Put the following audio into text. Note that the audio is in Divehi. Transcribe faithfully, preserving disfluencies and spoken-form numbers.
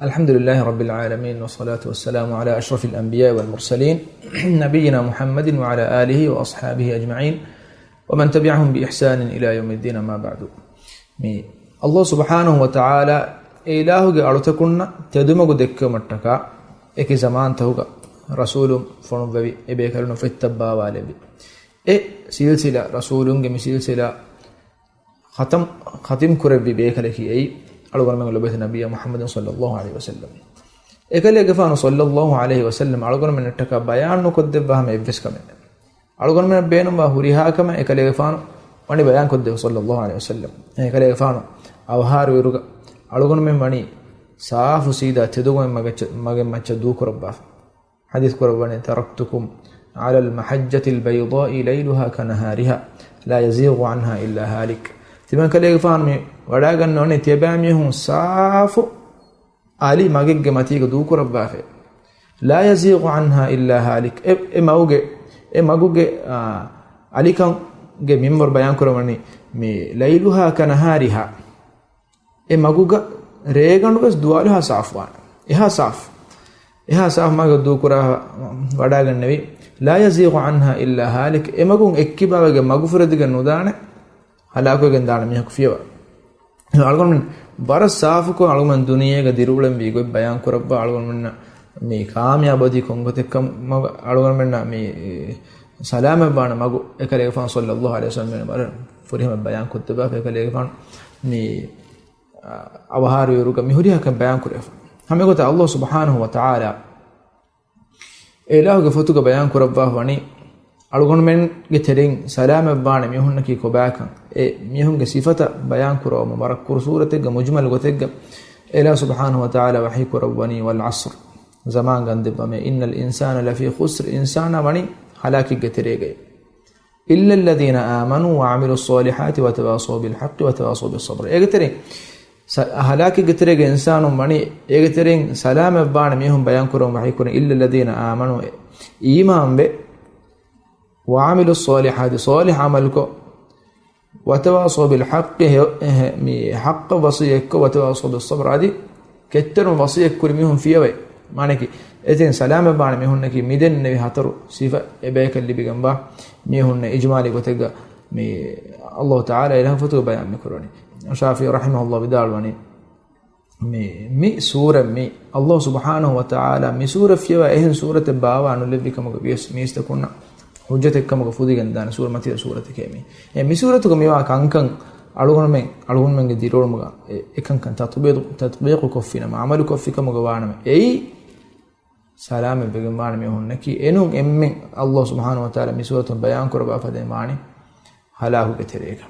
الحمد لله رب العالمين، والصلاة والسلام على أشرف الأنبياء والمرسلين، نبينا محمد وعلى آله وأصحابه أجمعين، ومن تبعهم بإحسان إلى يوم الدين، أما بعد. މި ﷲ ސުބްޙާނަހޫ ވަތަޢާލާ އެ އިލާހުގެ އަޅުތަކުންނަށް ތެދުމަގު ދެއްކެވުމަށްޓަކާ، އެކި ޒަމާންތަކުގަ ރަސޫލުން ފޮނުއްވެވި، އެ ބޭކަލުންނަށް ފޮތްތައް ބާވާލެއްވި. އެ ސިލްސިލާ، ރަސޫލުންގެ މި ސިލްސިލާ ޚަތަމް، ޚަތިމް ކުރެއްވި ބޭކަލަކީ އެއީ، އަޅުގަނޑުމެންގެ ލޮބުވެތި ނަބިއްޔާ މުޙައްމަދު ޞައްލައްލާހު ޢަލައިހި ވަސައްލަމް. އެކަލޭގެފާނު ޞައްލައްލާހު ޢަލައިހި ވަސައްލަމް އަޅުގަނޑުމެންނަށްޓަކާ ބަޔާން ނުކޮށްދެއްވާ ހަމަ އެއްވެސް ކަމެއް ނެތް. އަޅުގަނޑުމެންނަށް ބޭނުންވާ ހުރިހާ ކަމެއް އެކަލޭގެފާނު ވަނީ ބަޔާން ކޮށްދެއްވި ޞައްލައްލާހު ޢަލައިހި ވަސައްލަމް. އެކަލޭގެފާނު އަވަހާރަވިއިރުގަ އަޅުގަނޑުމެން ވަނީ ސާފު ސީދާ ތެދުގަމެއް މަގެއްޗަށް، މަގެއް މައްޗަށް ދޫކުރައްވާފަ. ޙަދީޘް ކުރައްވަނީ، تركتكم على المحجة البيضاء ليلها كنهارها لا يزيغ عنها إلا هالك. ތިމަން ކަލޭގެފާނު މި ވަޑާގަންނަވަނީ ތިޔަބައިމީހުން ސާފު އަލި މަގެއްގެ މަތީގަ ދޫކުރައްވާފަ. لا يزيغ عنها إلا هالك. އެ، އެ މަގުގެ، އެ މަގުގެ، އާ، އަލިކަމުގެ މިންވަރު ބަޔާން ކުރައްވަނީ މި ليلها كنهارها. އެ މަގުގަ ރޭގަނޑު ވެސް ދުވާލުހާ ސާފުވާނެ. އެހާ ސާފު. އެހާ ސާފު މަގަށް ދޫކުރާ ވަޑާގަންނެވި. لا يزيغ عنها إلا هالك. އެ މަގުން އެއްކިބާވެގެން މަގުފުރެދިގެން ނުދާނެ. ހަލާކުވެގެން ދާނެ މީހަކު ފިޔަވާ. އަޅުގަނޑުމެން ވަރަށް ސާފުކޮށް އަޅުގަނޑުމެން ދުނިޔޭގަ ދިރިއުޅެންވީ ގޮތް ބަޔާން ކުރައްވާ، އަޅުގަނޑުމެންނަށް މި ކާމިޔާބުވެދީ ކޮން ގޮތެއްކަމަށް، އަޅުގަނޑުމެންނަށް މި ސަލާމަތްވާނެ މަގު އެކަލޭގެފާނު ޞައްލައްލާހު ޢަލައިހި ވަސައްލަމް ވަރަށް ފުރިހަމަ ބަޔާން ކޮށްދެއްވާފަ. އެކަލޭގެފާނު މި އަވަހާރަވިއިރުގަ މި ހުރިހާ ކަމެއް ބަޔާން ކުރެވިފަ. ހަމަ އެގޮތަށް ﷲ ސުބްޙާނަހޫ ވަތަޢާލާ އެ އިލާހުގެ ފޮތުގަ ބަޔާން ކުރައްވާފަ ވަނީ، އަޅުގަނޑުމެންގެ ތެރެއިން ސަލާމަތްވާނެ މީހުންނަކީ ކޮބާކަން. އެ މީހުންގެ ސިފަތައް ބަޔާން ކުރައްވަމުން ވަރަށް ކުރު ސޫރަތެއްގަ، މުޖުމަލު ގޮތެއްގަ އެ އިލާހު ސުބްޙާނަހޫ ވަތަޢާލާ ވަޙީ ކުރައްވަނީ، والعصر، ޒަމާން ގަންދެއްވަމޭ، إن الإنسان لفي خسر، އިންސާނާ ވަނީ ހަލާކެއްގެ ތެރޭގައި. إلا الذين آمنوا وعملوا الصالحات وتواصوا بالحق وتواصوا بالصبر. އޭގެ ތެރެއިން ސަ-، ހަލާކެއްގެ ތެރޭގަ އިންސާނުން ވަނީ، އޭގެ ތެރެއިން ސަލާމަތްވާނެ މީހުން ބަޔާން ކުރަމުން ވަޙީ ކުރަނީ، إلا الذين آمنوا، އީމާންވެ، وعملوا الصالحات، ޞާލިޙު ޢަމަލުކޮށް، وتواصوا بالحق، ހެ-، ހެ-، މި ޙައްޤަށް ވަޞިއްޔަތްކޮށް، وتواصوا بالصبر، އަދި ކެތްތެރިވުން ވަޞިއްޔަތް ކުރި މީހުން ފިޔަވައި. މާނައަކީ، އެތެރެއިން ސަލާމަތްވާނެ މީހުންނަކީ މިދެންނެވި ހަތަރު ސިފަ އެބަޔަކަށް ލިބިގެންވާ މީހުންނެއް. އިޖުމާލީ ގޮތެއްގަ މި ﷲ ތަޢާލާ އިލާހު ފޮތުގަ ބަޔާން މި ކުރަނީ. ޝާފިޢީ ރަޙިމަހުﷲ ވިދާޅުވަނީ، މި، މި ސޫރަ، މި ﷲ ސުބްޙާނަހޫ ވަތަޢާލާ މި ސޫރަ ފިޔަވާ އެހެން ސޫރަތެއް ބާވާ ނުލެއްވި ކަމުގަ ވިޔަސް މީސްތަކުންނަށް ޙުއްޖަތެއްކަމުގަ ފުދިގެންދާނެ ސޫރަ މަތިވެ ސޫރަތެކޭ މި. އެ މި ސޫރަތުގަ މިވާ ކަންކަން އަޅުގަނޑުމެން، އަޅުގަނޑުމެންގެ ދިރިއުޅުމުގަ އެ، އެކަންކަން ތަޠްބީޤު، ތަޠްބީޤު ކޮށްފިނަމަ، ޢަމަލު ކޮށްފި ކަމުގަ ވާނަމަ، އެއީ ސަލާމަތްވެގެން ވާނެ މީހުންނަކީ. އެނޫން އެންމެން ﷲ ސުބްޙާނަހޫ ވަތަޢާލާ މި ސޫރަތުން ބަޔާން ކުރައްވާ ފަދައިން ވާނީ ހަލާކުގެ ތެރޭގަ.